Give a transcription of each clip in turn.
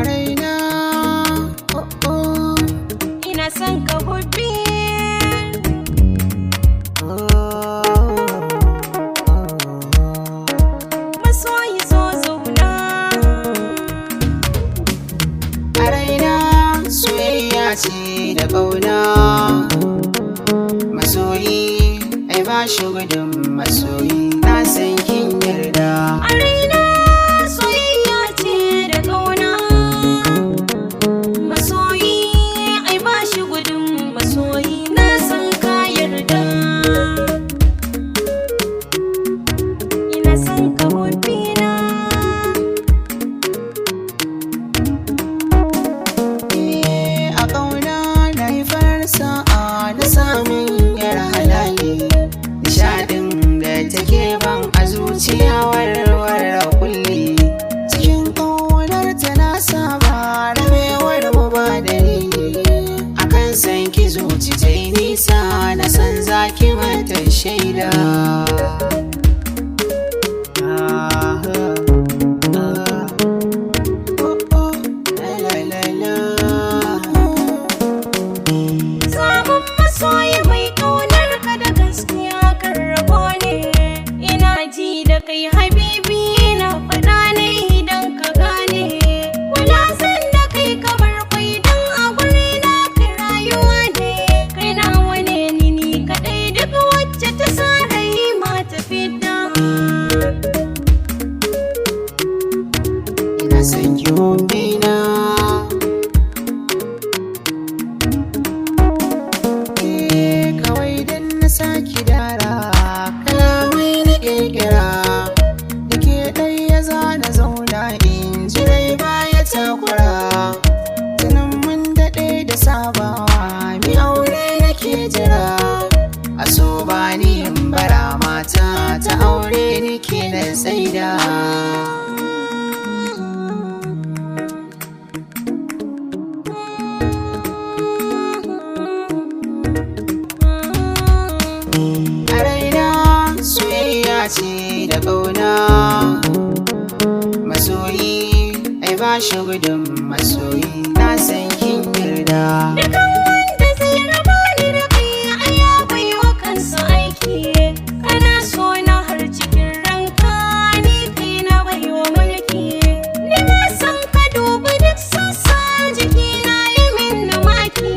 Raina, oh oh. Ina son ka hubbi. Masoyi zo zauna. A raina soyayya ce da ƙauna. Masoyi, ai ba shi gudun masoyi. Na san kin yarda. A raina soyayya ce da ƙauna. Masoyi ai ba shi gudun masoyi, na san ka yarda. Ina son ka hubbina. Eh, a ƙauna na yi farar sa'a na samun yar halali. Nishaɗin da take ban a zuciya warware kulli. Cikin ƙaunar ta na saba rabewar mu ba dalili. Akan san ki zuci ta yi nisa, na san zaki mata shaida. Ah, ah, oh, oh, la, la, la, la. Samun masoyi mai ƙaunar ka da gaskiya kan rabo ne. Ina ji da kai habibi, na faɗa ne idan ka gane. Wala san da kai kamar kwai dan a guri na kai rayuwa ne. Kai nawa ne ni ni kaɗai, duk wacce ta sa rai ma ta fita. Ina son ki hombina. Eh, kawai dan na saki dara, kalamai na kirkira da ke ɗaya za na zauna in ji rai baya takura. Tunan mun daɗe da sabawa, mi aure nake jira. A so ba ni in bara, mata ta aure nake na tsaida. A raina soyayya ce da ƙauna. Masoyi, ai ba shi gudun masoyi. Na san kin yarda. Dukan wanda zai raba ni da kai ai ya baiwa kansa aiki. Kana so na har cikin ranka, ni kai na baiwa mulki. Ni na san ka dubi duk sassa jikina yi min maki.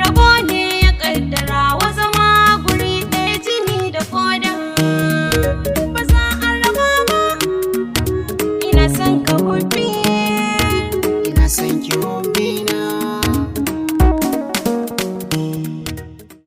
Rabo ne ya kaddara wa zama guri ɗaya, jini da koda. Ba za a raba ba, ina son ka hutu.